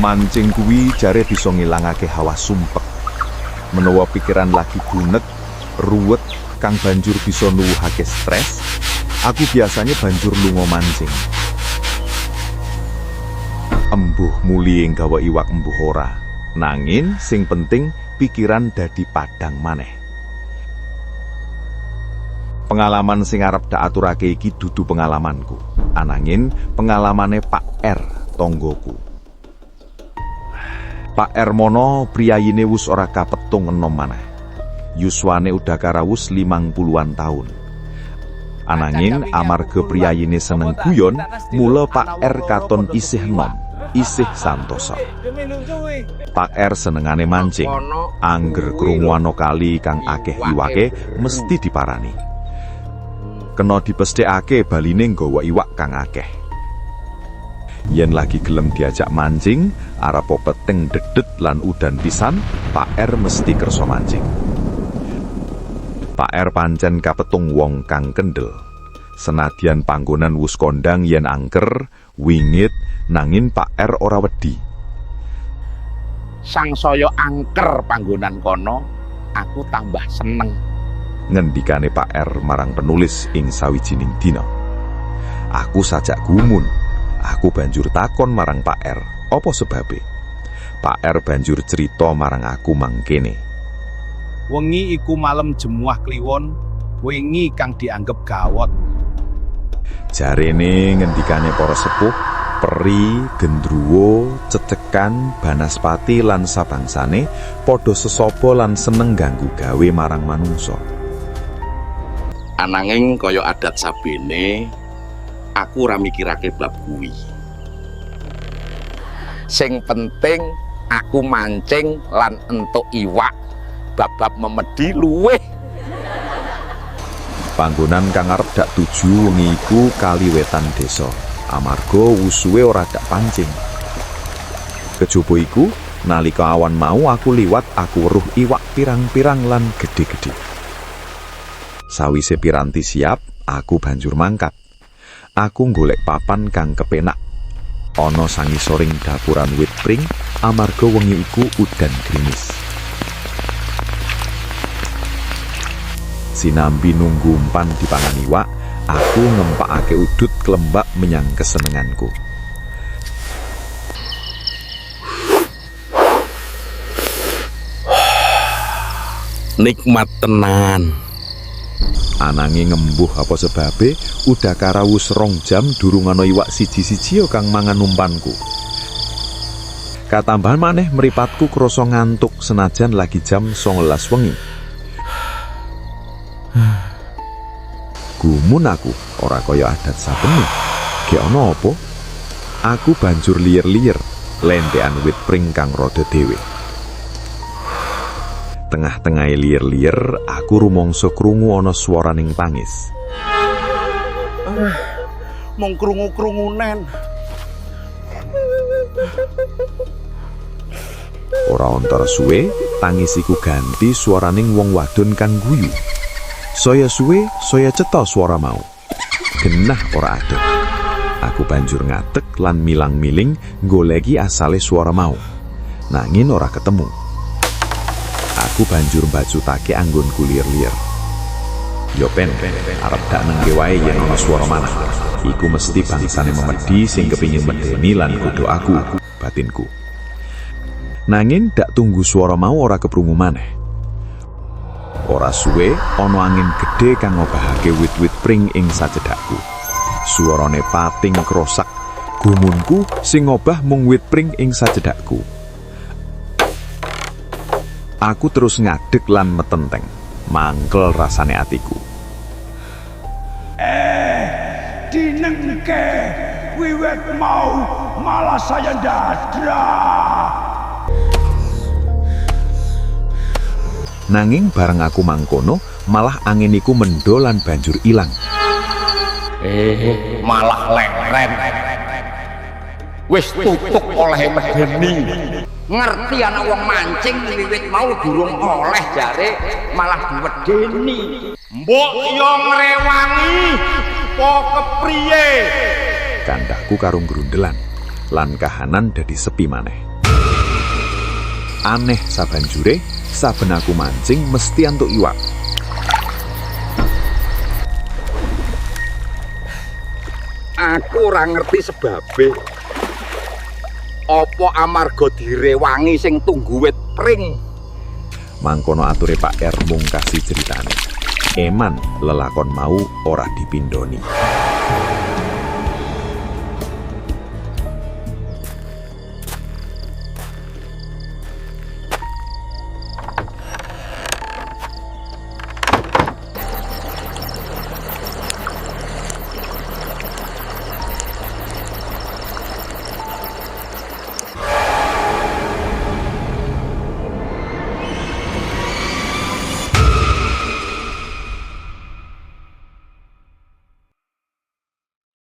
Mancing kuwi jare bisa ngilangake hawa sumpek. Menawa pikiran lagi gunek, ruwet, kang banjur bisa nuwuhake stres, aku biasanya banjur lunga mancing. Embuh mulihe nggawa iwak embuh ora. Nanging sing penting pikiran dadi padhang maneh. Pengalaman sing arep dak aturake iki dudu pengalamanku, ananging pengalamane Pak R, tanggaku. Pak R mono priyayine wus ora kapetung enom maneh. Yuswane udakara wus 50-an tahun. Ananging amarga priyayine seneng guyon, mula Pak R katon isih enom, isih santosa. Pak R senengane mancing. Angger krungu ana kali kang akeh iwake mesti diparani. Kena dipesthekake baline nggawa iwak kang akeh. Yen lagi gelem diajak mancing, arepa peteng dedet lan udan pisan, Pak R mesti kersa mancing. Pak R pancen kapetung wong kang kendel. Senadyan panggonan wus kondang yen angker, wingit, nanging Pak R ora wedi. Sangsaya angker panggonan kono, aku tambah seneng. Ngendikane Pak R marang penulis ing sawijining dina. Aku sajak gumun. Aku banjur takon marang Pak R, apa sebabe? Pak R banjur cerita marang aku mangkene. Wengi iku malem Jemuah Kliwon, wengi kang dianggep gawat. Jarene ngendikane para sepuh, peri, gendruwo, cecekan, banaspati lan sabangsane padha sesaba lan seneng ganggu gawe marang manungsa. Ananging kaya adat sabene, aku ora mikirake bab kuwi. Sing penting aku mancing lan entuk iwak, bab-bab memedi luwih. Panggonan kang arep dak tuju wengi iku kali wetan desa. Amarga wus suwe ora dak pancing. Kejaba iku, nalika awan mau aku liwat aku weruh iwak pirang-pirang lan gedhe-gedhe. Sawise piranti siap, aku banjur mangkat. Aku golek papan kang kepenak. Ana sangisoring dapuran wit pring amarga wengi iku udan grimis. Sinambi nunggu umpan dipangan iwak, aku ngempakake udut klembak menyang kesenenganku. Nikmat tenan. Ananging ngembuh apa sebabe, udakara wus 2 jam durung ana iwak siji-siji kang mangan umpanku. Katambahan maneh mripatku krasa ngantuk senajan lagi jam 19 wengi. Gumun aku, ora kaya adat sabene. Ge ana apa? Aku banjur liyer-liyer, lentekan wit pring kang rada dhewe. Tengah-tengahe liyer-liyer, aku rumangsa krungu ana swaraning tangis. Mung krungu-krungunen. Ora antara suwe, tangis iku ganti swaraning wong wadon kang guyu. Saya suwe, saya cetha swara mau. Genah ora adoh. Aku banjur ngadeg lan milang-miling nggoleki asale swara mau. Nanging ora ketemu. Aku banjur mbacutake anggonku liyer-liyer. Yo pen, arep dak nengke wae yen ana swara manah. Iku mesti bangsane memedi sing kepingin medeni lan godho aku, batinku. Nanging dak tunggu swara mau ora keprungu maneh. Ora suwe ana angin gedhe kang ngobahake wit-wit pring ing sacedhakku. Suarane pating krosak. Gumunku sing ngobah mung wit pring ing sacedhakku. Aku terus ngadeg lan metenteng. Mangkel rasane atiku. Dinengke wiwit mau malah saya ndadra. Nanging bareng aku mangkono, malah angin iku mendho lan banjur ilang. Malah leren. Wis tutuk oleh medeni. Ngerti ana wong mancing wiwit mau durung oleh jare malah diwedeni. Mbok yo ngrewangi po kepriye? Kandhaku karo grundelan lan kahanan dadi sepi maneh. Aneh sabanjure, saben aku mancing mesti antuk iwak. Aku ora ngerti sebabe. Apa amarga direwangi sing tunggu wit pring? Mangkono ature Pak R mungkasi ceritane. Eman lelakon mau ora dipindoni.